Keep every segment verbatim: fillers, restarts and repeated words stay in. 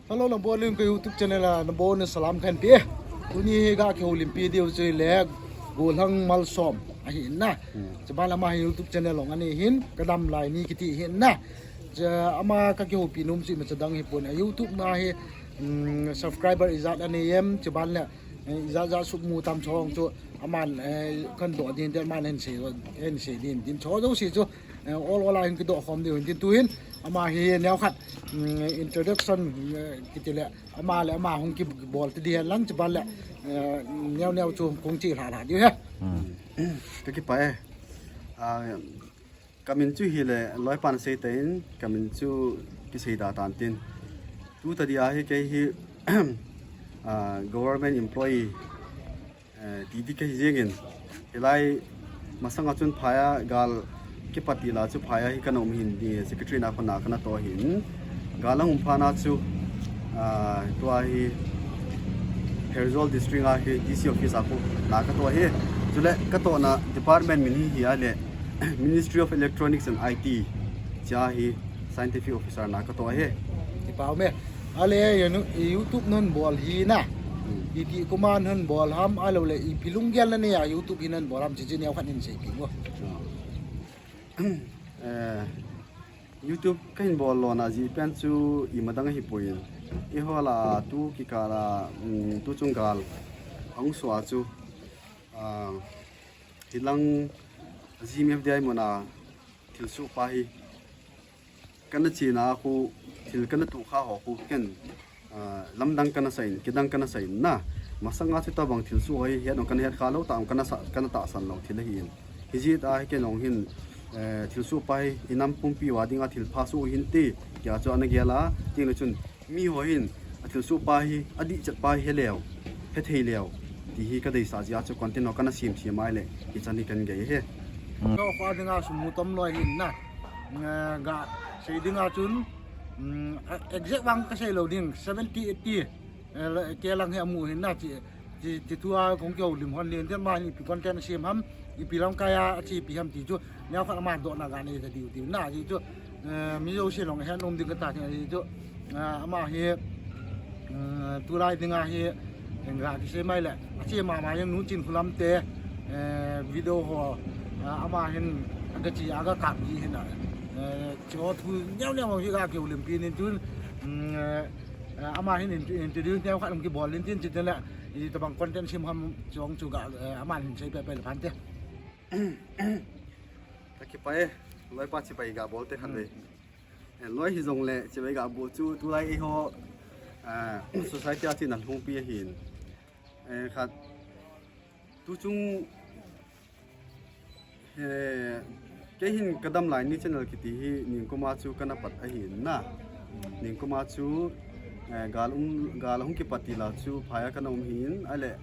Hello, nabonun ka YouTube channel a nabonun salam kahin pe. Tuni hi ga kihoulimpi diu chu le Golhang Malsom ahi na. Chuban le ama hi YouTube channel long ani hin, Kadam Laini kiti hi na. Cha ama ka kihoupi nom chu ima cha dang hi pon, a YouTube ma hi, mm, subscriber ijat anei em, chuban le, eh, ijat jat sum mu tam chong chu aman, eh, kan do din te aman hin sei, hin sei din, din cho do si chu, eh, ol ol a hin kido khom diu hin tin tu hin ama hi neo khat, mm, introduction, eh, kiti le ama le ama hung kibol te di hen lang chuban le, eh, neo neo chu kung chi hla hla diu he. Ka kipah e. Ah, ka min chu hile, loipan sei tan, ka min chu kisei da tan tin. Tu ta dia hi kei hi, ah, government employee, eh, ti ti kahi jengin. Hilai masanga chun phaya gal kipat tila chu phaya hi kana um hin di secretary na khona kana to hin. Gal ahung phat na chu, ah, tua hi Pherzawl district a hi D C office a khu na ka to hi. Chule ka to na department min hi hi a le Ministry of Electronics and I T. Cha hi scientific officer na ka to hi. Ti pau me. Ale, ya nu, i YouTube non bol hi na. Hmm. I ti kuma non bol ham, alo le, i pilung gel na ne ya YouTube hi non bol ham, chi chi neo khat in sei pi mo. Ah. Eh, YouTube kahin bol lo na ji pen chu ima dang hi puin. I hola tu kikala, mm, tu chung gal. Ang sua chu. Ah, hilang G M F D I muna thilsoh pa hi. Kana chena khu, thil kana tukha ho khu ken, ah, lamdang kana seiyin, kidang kana seiyin na. Masanga chu tabang thilsoh ho hi, het nung kana het kha lou, ta kana sa, kana tahsan lou thil ahi in. Hijeh a hi ken ong hin, eh, thilsoh pa hi, i nam pumpi uva dinga thilpha soh hin ti, tia chu ana gel a, ti le chun, mi ho hin, a thilsoh pa hi, a dihchet pa hi he leu, he thei leu, ti hi ka deisah jeh a chu content ho kana sem sem a le, hichan hi kan gei hi. Ka pa dinga sum mu tom loi hin na. Eh, ga sei dinga chun, mm, exact vang ka sei lou ding, seventy, eighty, eh, ke lang hi amu hin na chi, chi, chi tua kong keu lim hon len, te ma ni pi content sem ham, ipi lam kaya, a chi pi ham ti chu, neo khat ama do na ga nei ta diu diu na, chi chu, eh, mi jo si long he nom ding ka ta, chi chu, eh, ama hi, eh, tulai dinga hi, Eng ga kisei mai le, a che mama jeng nu chin khulam te, eh, video ho, ah, ama hin, aga chi, aga kap ji hin a. Eh, chu thu neo neo hi ga kihoulimpi nin chun, mm, eh, ama hin int-, introduce neo khat kibol nin tin chi te le, i tabang content sem ham chong chu ga, eh, ama hin sei pe pe le phan te. Ka kipah e, loipa chibai ga bol te khan ve. Eh, loi hi jong le, chibai ga bol chu, tulai eiho, ah, society a china lhungpi ahin. Eh, khat, tu chung, eh, kei hin Kadam Laini channel kiti hi, ningkuma chu kana pat ahin na. Ningkuma chu, eh, gal um, gal hung kipat tila chu, phaya kana um hin, ale,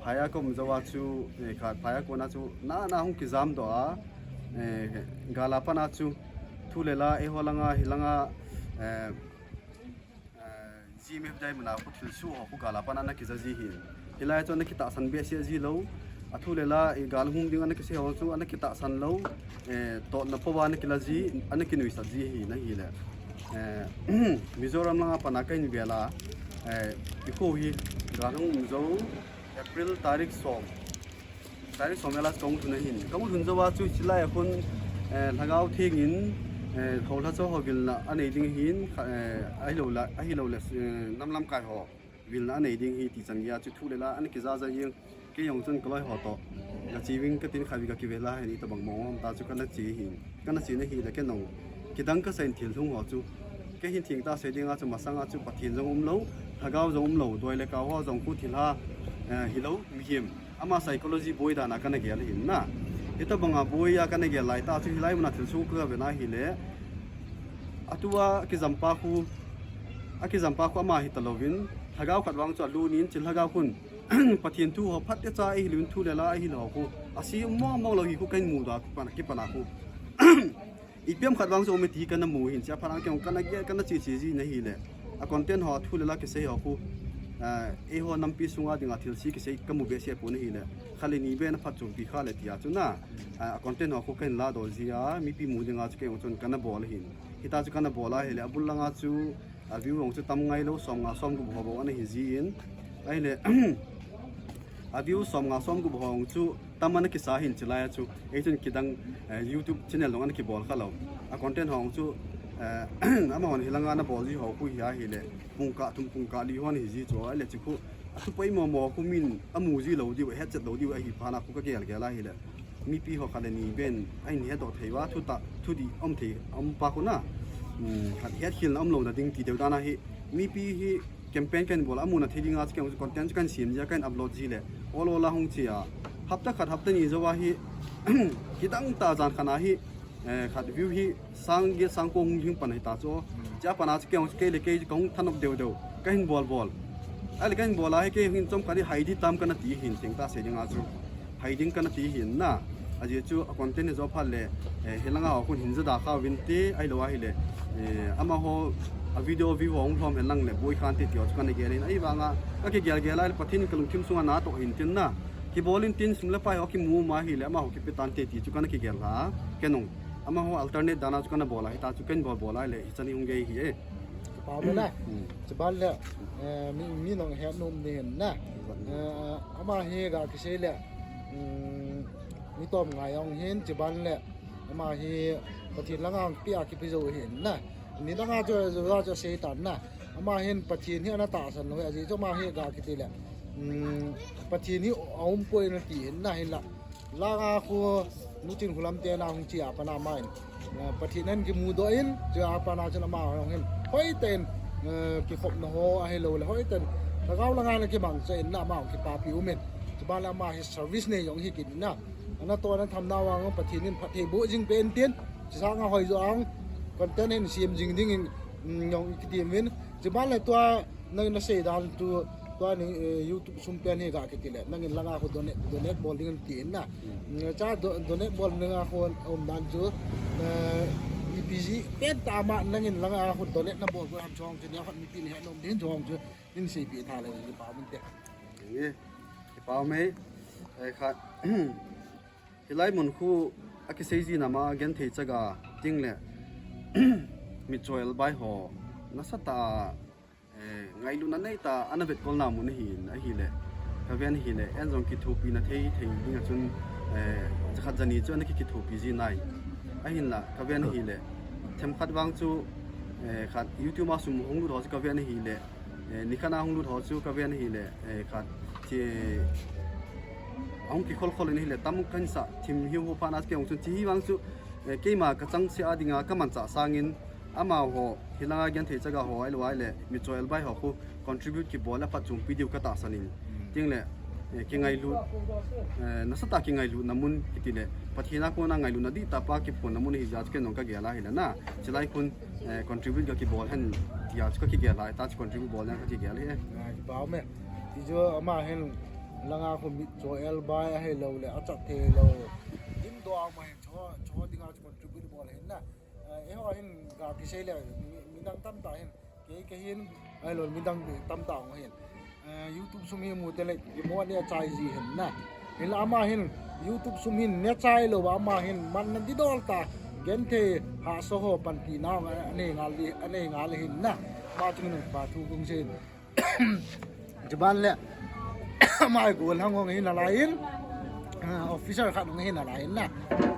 phaya ka um jou a chu, eh, khat, phaya kona chu, na, na hung kijam doh a, eh, gal a pat na chu, thu le la, eiho langa, hilanga, eh, eh, G M F D I muna khu thilsoh ho khu gal a pat na ana kija ji hin. Hilai chu ana kitahsan behseh ji lou. A thu le la, i gal hung ding ana kisei ho chu ana kitahsan lou. Eh, totna pouva ana kila ji, ana kinuisat ji hi na hi le. Eh, Mizoram langa pat na ka hin vel a, eh, i khu hi gal hung um jou. April tarik som. Tarik som vel a kong thun ahin. Kong thun jou a chu chilai a khun, eh, Lhagao Theng in, eh, ho lha cho ho vilna anei ding ahin, kha, eh, ahilou la, ahilou le, eh, nam lamkai ho vilna anei ding hi ti chan gei a chu thu le la ana kija ja jeng. Kei jong chun ka loi ho toh. Ka chi ving ka tin kha vi ka kivel a hin i tabang mong mong ta chu kana chi hin. Kana chi na hi le ken jong. Kidang ka seiyin thil lhung ho chu. Kei hin thengtah sei dinga chu masanga chu Pathen jong umlou, Lhagao jong umlou, doi le kau ho jong khu thilha, eh, hilou, mihem. Ama psychology boi dan a kana gel ahin na. Hitabanga boi a kana gel lai tah chu hilai muna thilsoh ka ve na hi le. Atua kijampa khu, a kijampa khu ama hi talouvin, Lhagao khat vang chu alut in, chule Lhagao khun, Pathen thu ho phatecha ahilou in thu le la ahilou khu. Asi mong mong lou hi khu kahin mu da khu pana, kipana khu. Ipi ham khat vang chu um e ti kana mu hin, chia phat a kei jong kana gel, kana chi chi ji na hi le. A content ho thu le la kisei ho khu. Ah, eiho nampi sunga dinga thilse kisei ka mu behseh pon ahi le. Kha le ni be na phat chompi kha le tia chu na. Ah, a content ho khu kahin la dol ji a, mipi mu dinga chu kei jong chun kana bol ahin. Hita chu kana bol ahi le, abul langa chu A view jong chu tam ngailou, som nga som gup ho bou ana hi jin. Ahile a view som nga som gup ho jong chu tam ana kisa hin chilai a chu. Ei chun kidang, eh, YouTube channel jong ana kibol kha lou. A content ho jong chu, eh, amahon hilanga ana bol ji ho khu hi ahile pungkah thum pungkah li ho ana hi ji chu. Ahile chu khu a thu poimo mo khu min amu ji lou diu, hetchet lou diu ahi phat na khu ka gel gel ahile. Mipi ho khat le ni ven ahin hedoh thei uva, thu tah, thu dih um thei, um pa khu na, um, khat hetkhel na umlou na ding ti deu dan ahi. Mipi hi campaign kahin bol a, amu na thei dinga chu kei jong content chu kahin sem ji a, kahin upload ji le ol ol a hung che a, hapta khat hapta ni jou a hi, kidang tah jan khat na hi, eh, khat view hi sang get sang ko hung hing pan ahi ta chu. Chea pat na chu kei jong kei le kei kahung thanop deu deu, kahin bol bol. Ahile kahin bol a hi kei hin chomkhat hi hai di tam kana ti hin, theng tah sei dinga chu hai ding kana ti hin na. Ajeh chu a content hi jou phat le, eh, hilanga ho khun hin ja da kha uvin te, ahilou ahile, eh, amaho a video view ho hung lhom hen lang le boi khan te ti ho chu kana gel in, ahivanga ka kigel gel a le Pathen in ka lungthim sunga natoh hin tin na. Kibol in tin, sum le pai ho kimu ma ahile amaho kipe tan te ti chu kana kigel a. Kei jong amaho alternate dan a chu kana bol a, hita chu kahin bol bol a le hichan hi hung gei hi e. Kipa um e na. Hmm. Chuban le, eh, mi, mi nong het nom ding hin na. Eh, ama hi ga kisei le, um, mi tom ngai jong hin, chuban le ama hi Pathen langa hung pi a kipe jou hin na. Nidang a chu, chu, chu sei tan na. Ama hin Pathen hi ana tahsan lou hi, ajeh chu ama hi ga kiti le, um, Pathen hi aum poi na ti hin na hin la. Langa khu Nu Chinkholam te na hung che a pat na ama hin, eh, Pathen in kimudoh in, che a pat na chun ama jong hin hoitah in, eh, kikhopna ho ahilou le hoitah in lhagao langa ana kimangcha in na ama jong kipapi um in. Chuban le ama hi service nei jong hi kit in na. Ana toh ana tham nau a jong Pathen in phatthei boh jing peh in tin, chusanga hoi jo a jong content hin sem jing ding in, mm, jong kiti um in. Chuban le tua nangin na sei dan chu, tua ni, eh, YouTube sum pen hi ga kiti le, nangin langa khu donate, donate bol ding in ti in na. Mm, cha do-, donate bol dinga khu um dan chu, eh, ipi jeh pen tah a nangin langa khu donate na bol khu ham chu jong chu, neo khat mipi ni het nom ding jong chu, nin seipi tha le kipa um in te. Nge, kipa um e, eh, khat, hilai mun khu a kisei ji na ma genthei chaga ting le, mitcho elbai ho nasatah a, eh, ngailutna nei tah a ana vetkol na mun ahin, ahile, ka ven ahile, en jong kithopi na thei thei ding a chun, eh, jakhat jani chu ana ki, kithopi ji nai. Ahinla, ka ven ahile, themkhat vang chu, eh, khat YouTube a sum hung lut ho chu ka ven ahile, eh, nikhat a hung lut ho chu ka ven ahile, eh, khat, che, ahung kikhol khol in ahile, tam kahin sah thim hiu hiu phat na kei jong chun, che hi vang chu, eh, keima ka chang se a dinga ka manchah sangin, amaho, hilanga genthei chaga ho, ahilou ahile, mitcho elbai ho khu contribute kibol a phatchompi diu ka tahsan in. Mm. Ting le, eh, kingailut, eh, nasatah a kingailutna mun kiti le, Pathen a kona ngailutna dihtah pa kiphonna mun ahi jeh a chu kei jong ka gel a ahile na. Chulai khun, eh, contribute ga kibol hen tia chu ka kigel a, hita chu contribute bol hen ka kigel ahi. Ah, kipa um e. Ti chu ama hin langa khu mitcho elbai ahilou le, achat thei lou. Dim doh a um ahin cho, cho dinga chu contribute bol ahin na. Eh, eiho hin ga kisei le, mi, midang tamtah hin, kei, kei hin, ahilou midang tamtah hung hin. Eh, YouTube sum hi mu te le, kimo ne chai ji hin na. Hinla ama hin, YouTube sum hin ne chai lou, ama hin, man na di dol tah, genthei hahsa ho panpi na, anei ngal di, anei ngal hin na. Ama chun hin pa thu kung sin. Chuban le, ama hi gollhang hung hi nalai in, ah, officer khat hung hi nalai in na.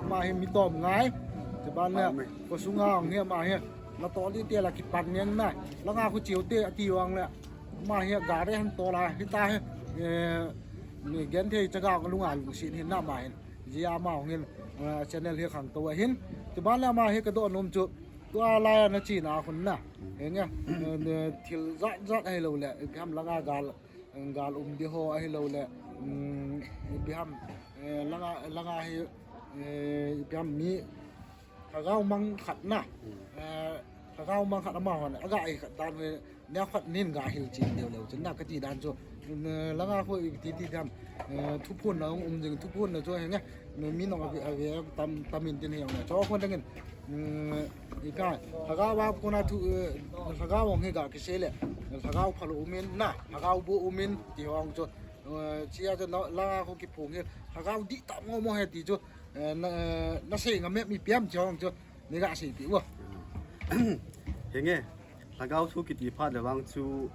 Ama hi mi tom ngai. Chuban le, khosunga hung hi ama hi, natoh di te la kipan ngen na. Langa khu cheu te ati vang le, ama hi gari han tol a, hita hi, eh, mi genthei chaga ka lunga lungset hin na ama hin. Jia ama hung hin, eh, channel hi khangtou ahin. Chuban le ama hi ka doh nom chu, tua lai a na chena khun na. Henge, eh, thil jat jat ahilou le, ipi ham langa gal, gal um di ho ahilou le, um, ipi ham, eh, langa, langa hi, eh, ipi ham mi, lhagao mang khat na. Eh, lhagao mang khat amahon, aga ei khat dan hi, neo khat nin ga hil chin deu leu chun na kati dan chu, eh, langa khu iti ti dan, eh, thuphonna um jing, thuphonna chu henge, mi, mi nong ave, ave tam, tam in tin hi jong na. Cho khun dang in, um, ipi ham, lhagao a kona thu, eh, lhagao hung hi ga kisei le, lhagao phalou um in na, lhagao bu um in ti hung chu, eh, chia chu na, langa khu kiphung hi, lhagao dihtah mo mo hi ti chu, eh, na, na sei ngam em ipi ham ti hung chu, nei ga seipi u. Henge, Lhagao thu kiti phat le vang chu,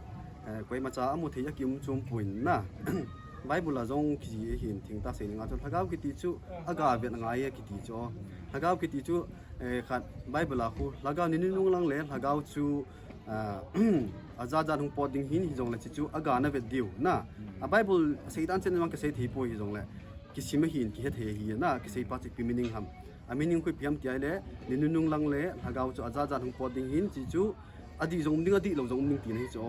eh, koimacha amu thei a kium chom poi na. Bible a jong kiti ahin thengtah sei dinga chu lhagao kiti chu aga vet ngai a kiti chu. Lhagao kiti chu, eh, khat Bible a khu lhagao ni nunung lang le lhagao chu, ah, ajat jat hung pot ding hin hijongle chi chu aga na vet diu na. A Bible seidan chen vang kisei thei poi hijongle kisim ahin kihe thei ahi na, kisei pa chu ipi meaning ham. A meaning khu ipi ham tia le, ni nunung lang le lhagao chu ajat jat hung pot ding hin chi chu adih jong um ding, adih lou jong um ding tina hi chu.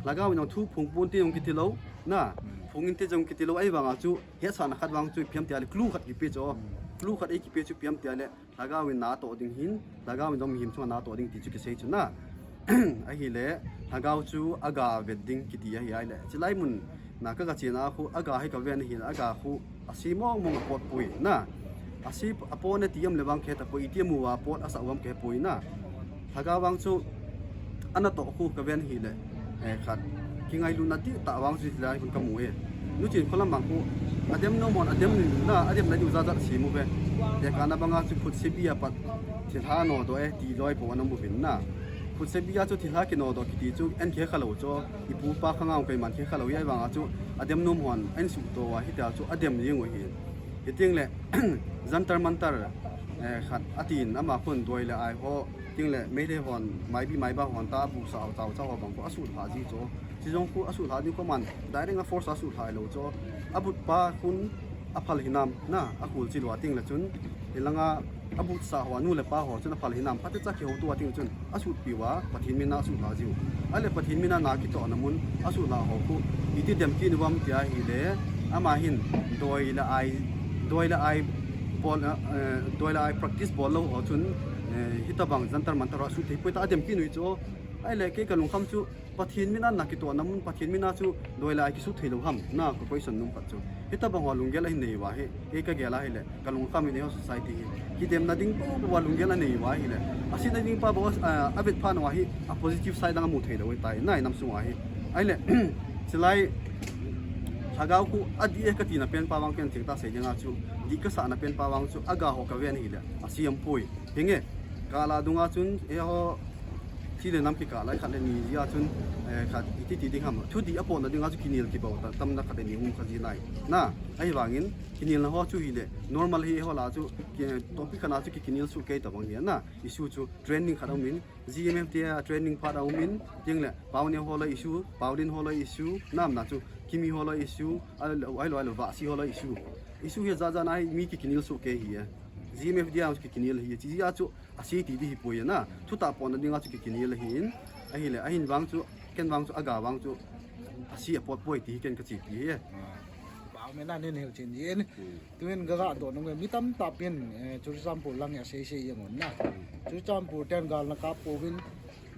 Lhagao in jong thu phong ponte jong kiti lou na, phong inte jong kiti lou, ahivanga chu hetsahna khat vang chu ipi ham tia le clue khat kipe chu. Clue khat ei kipe chu ipi ham tia le lhagao in na toh ding hin, lhagao in jong mihem chunga na toh ding ti chu kisei chu na. Ahile lhagao chu aga vet ding kiti ahi ahile, chilai mun na kaga chena khu aga hi kaven ahile, aga khu ase mong mong apot poi na. Ase apot na ti am le vang kihe tapoi, iti amu a apot asa uvam kihe poi na. Lhagao vang chu ana toh khu kaven ahile, eh, khat kingailutna dihtah vang chu hilai khun kamu e. Nuchin kholam vang khu adem nom hon adem nin na, adem na diu jat jat sem uve. Tekahna banga chu khutsebi a pat thilha nodoh e ti loi po ana mu uvin na. Khutsebi a chu thilha kinodoh kiti chu en khe khalou chu, ipu ipa khanga keiman khe khalou hi, ahivanga chu adem nom hon en suhto a hitia chu adem jing u hi. Hiteng le Jantar Mantar, eh, khat atin ama khun doi le ai ho, teng le Meitei hon, Maibi Maiba hon ta abuhsa chao chao ho bang khu asuhlha ji chu. Chi jong khu asuhlha ding khoman direct a force asuhlha lou chu. Abut pa khun aphal hinam na, akhul chi lou a teng le chun, hilanga abuhsa ho, anu le pa ho chun aphal hinam, phatecha kihouto a teng chun asutpi uva, Pathen mina asuhlha jiu. Ahile Pathen mina na kitohna mun asuhlha ho khu iti dem kit uvam tia ahile, ama hin doi le ai, doi le ai bol, eh, doi le ai practice bol lou ho chun, eh, hitabang Jantar Mantar ho asut thei poi ta adem kit u hi chu. Ahile kei kalungkham chu Pathen mina na kitohna mun, Pathen mina chu doi le ai kisut thei lou ham na, ka question nom khat chu. Hitabang ho lunggel ahin nei uva hi, kei kagel ahile kalungkham in eiho society hi kidemna ding bou bou a lunggel anei uva ahile, asetna ding pa bou, ah, avet phat uva hi a positive side lang amu thei lou ahitai na, inam sunga hi. Ahile chilai lhagao khu adih e katina pen pa vang ken thengtah sei dinga chu, dih kasahna pen pa vang chu aga ho kaven ahile ase aum poi. Hinge, kala dunga chun eiho thi le nam kikah lai khat le ni jia chun, eh, khat iti ti ding ham, thudih apotna dinga chu kinel kibol ta tamna khat le ni um kha ji nai na. Ahivangin kinelna ho chu hile normal hi eiho lah a chu, ki, topic khat na chu ki, kinel soh kei tabang hi na. Issue chu trending khat aumin, G M F T A trending phat aumin, teng le Paoneo ho loi issue, Paolin ho loi issue, namna chu Kimi ho loi issue, ahilou, ahilou, ahilou, Vahsi ho loi issue. Issue hi jat jat na hi mi ki, kinel soh kei hi e. G M F T A chu ki, kinel hi e. Chi jia chu ase ti ding hi poi na. Thutah potna dinga chu ki, kinel ahin. Ahile ahin vang chu, ken vang chu aga vang chu ase apot poi ti hi ken kachepi hi e. Pao me na nin hil chin jin. Hmm. Tuin gaga doh nung e, mi tamtah pin, eh, Churachandpur lang a sei sei jeng un na. Churachandpur ten gal na kap pouvin,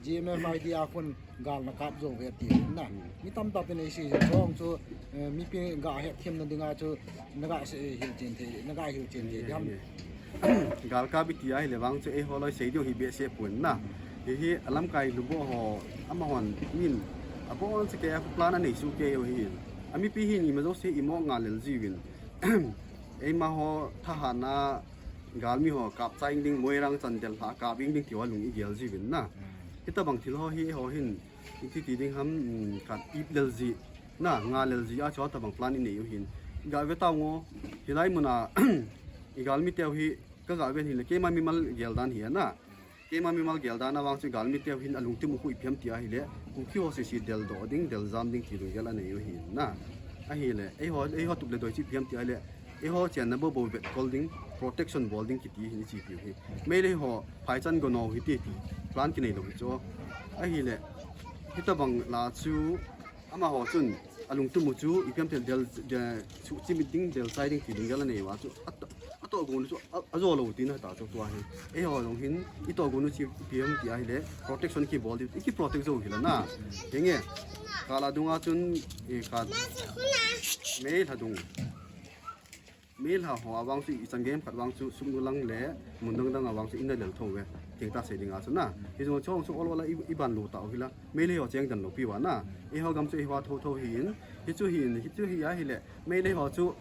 G M F I D a khun gal na kap jou uve ti na. Mi tamtah pin eisei jeng, chong chu, eh, mipi ga hetthemna dinga chu naga sei hil chen thei, naga hil chen thei diam. Gal kap iti ahile vang chu eiho loi sei diu hi behseh pon na. Hihi alamkai lubuh ho, amahon min abon cheh kei a plan anei soh kei u hi. Amipi hin ima jouse imo ngal lel jiuvin. Eima ho thahatna galmi ho kap chai ding, Moirang chan del lha kap ding ti ho lung igel jiuvin na. Hitabang thil ho hi eiho hin iti ti ding ham, um, khat ip lel ji na, ngal lel ji a chu tabang plan inei u hin. Ga ve tau ngo, hilai muna igalmi teu hi kaga ven hile keima mimal gel dan hi na. Keima mimal gel dan a vang chu galmi teu hin alungthim u khu ipi ham ti ahile, Kuki ho sese del doh ding, del jam ding ti lunggel anei u hin na. Ahile eiho, eiho tup le doi chu ipi ham ti ahile, eiho chenna bou bou vetkol ding, protection bol ding kiti hin ichepi u hi. Meilei ho phaichan gonou hite ti plan kinei lou hi chu. Ahile hitabang la chu amaho chun alungthim u chu ipi ham ti ahile del, del, suhchimit ding, del chai ding ti lunggel anei uva chu. Atoh, atoh gon u chu a, ajo lou tina ta chu tua hi. Eiho jong hin itoh gon u chu ipi ham ti ahile protection kibol diu, iki protect jou hila na. Hinge, kala dunga chun, i khat, Meilha dung. Meilha ho a vang chu ichan gei khat vang chu sumnu lang le mun dang dang a vang chu ina lel tho ve. Thengtah sei dinga chu na. Hijong chong chu ol ol a i, iban lou tau hila. Meilei ho cheng dan lou pi uva na. Eiho gam chu eiho a tho tho hin. Hichu hin, hichu hi ahile. Meilei ho chu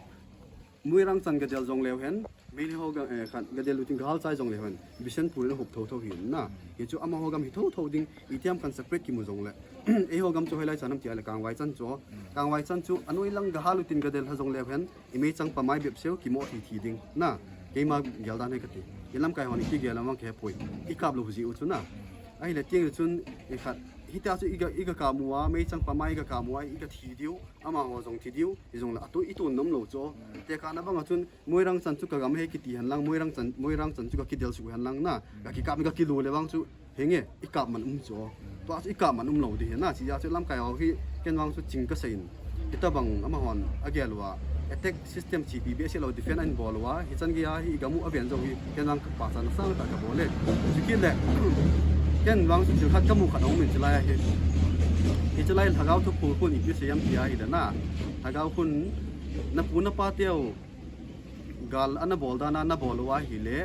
Moirang chan gadel jong leu hen. Meitei ho gam, eh, khat gadel u tin gahal chai jongle hen, Bishnupur in ahop thotho hin na. Hichu amaho gam hi thotho ding, itiham khat separate kimu jongle. Eiho gam chu hoilai chan ham tia le Kangvai chan chu. Kangvai chan chu anoi lang gahal u tin gadel ha jongle hen, imeichang pamai bep seu kimo thithi ding na. Keima geldan hi kati. Ilamkai hon ikigel lamang kihepoi. Ikap lou jeh u chu na. Ahile tiang le chun, eh, khat, hitia chu iga, iga kap u a, meichang pamai iga kap u a, iga thi diu, amaho jong thi diu, ijongle atu itun nom lou chu. Tekahna banga chun, Moirang chan chu kagam ahi kiti hen lang, Moirang chan, Moirang chan chu kakidel suh hen lang na, kakikap mi kakilu le vang chu, henge, ikap man um chu. Tua chu ikap man um lou ding hi na, hijeh a chu lamkai ho hi, ken vang chu ching kasei in. Hitabang amahon agel uva, attack system chepi behseh lou defend ahin bol uva, hichan geiya hi igam u aven jong hi, ken vang kapachatna sangtah kabol e. Chukit le, ken vang chu thil khat kamu khat aum in chulai a hi. Hichulai lhagao thuphon khun ipi asei ham tia ahile na, lhagao khun, napu napa teu, gal ana bol dan a nabol uva ahile,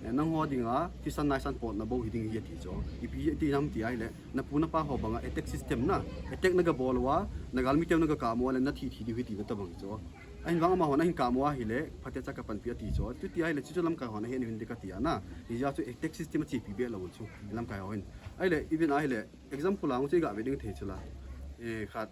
eh, nangho dinga, thisan naisan potna bou hiding ahi ati chu. Ipi ati ham tia ahile, napu napa ho banga attack system na, attack nagabol uva, nagalmi teu nagakap u ahile, nathi thi diu ahi tina tabang chu. Ahin vang amahon ahin kap u ahile, phatecha kapanpi ati chu. Chuti ahile, chuchu lamkai hon ahen u hinte kati a na. Hijeh a chu attack system achepi be lou chu, lamkai ho hin. Ahile, even ahile, example a chu iga ve ding thei chula. Eh, khat,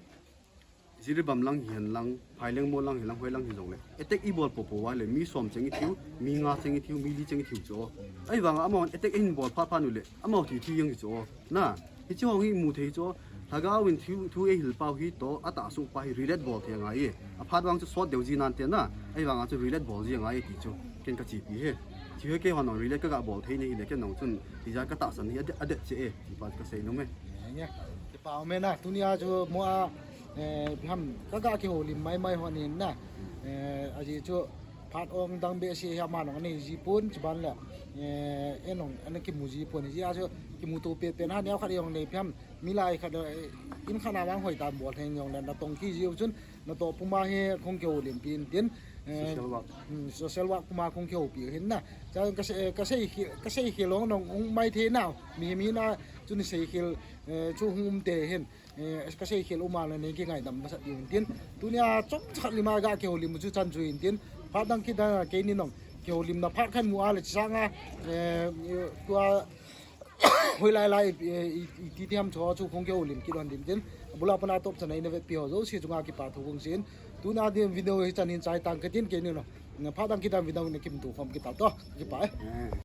Jiribam lang hihen lang, Phailengmol lang hihen lang, hoilang hijongle, attack ibol popo uva le, mi som cheng ithiu, mi nga cheng ithiu, mi li cheng ithiu chu. Ahivanga amahon attack ahin bol phat phat u le, amaho thi thi jeng hi chu. Na, hiche ho hi imu thei chu. Lhagao in thu, thu eihil pau hi toh, atahsoh pa hi relate bol thei angai e. Aphat vang chu sot deu ji nante na, ahivanga chu relate bol ji angai e ti chu. Ken kachepi e. Hiche hi keihon relate kaga bol thei na hile ken jong chun, hijeh a katahsan hi adet, adet cheh e, ti pa chu kasei nom e. Nge, kipa um e na, tunia chu mo a, eh, ipi ham, kaga kihoulim maimai hon in na. Eh, ajeh chu, phat ong dang behseh hi ama jong anei ji pon, chuban le, eh, en jong ana kimu ji pon, hijeh a chu, kimuto pehpeh na, neo khat jong le ipi ham, milai khat, eh, in khat a vang hoitah bol thei jongle, natong kiji u chun, natoh puma hi khong kihoulimpi in tin, eh, social work. Hmm, social work puma khong kihoupi u hin na. Cha kasei, kasei khel, kasei khel jong nong ung mai thei na, mihem hi na, chun sei khel, eh, chu hung um te hin. Eh, kasei khel um a le nei kingaidam masat diu hin tin. Tunia chomcha khat lima ga kihoulim u chu chan chu hin tin. Phat dang kit a keini jong kihoulimna phat khat mu a le chang a, eh, tua hoilai lai, eh, i, i, iti ti ham chu, chu khong kihoulim kit lhon ding tin. Abul a pat a top chan a eina vetpi ho jouse chunga kipa thu kong seiyin. Tunia ding video hi chan hin chai tang katin keini jong. Phat dang kit a video na kimuto khom kit tau toh. Kipa e. Eh.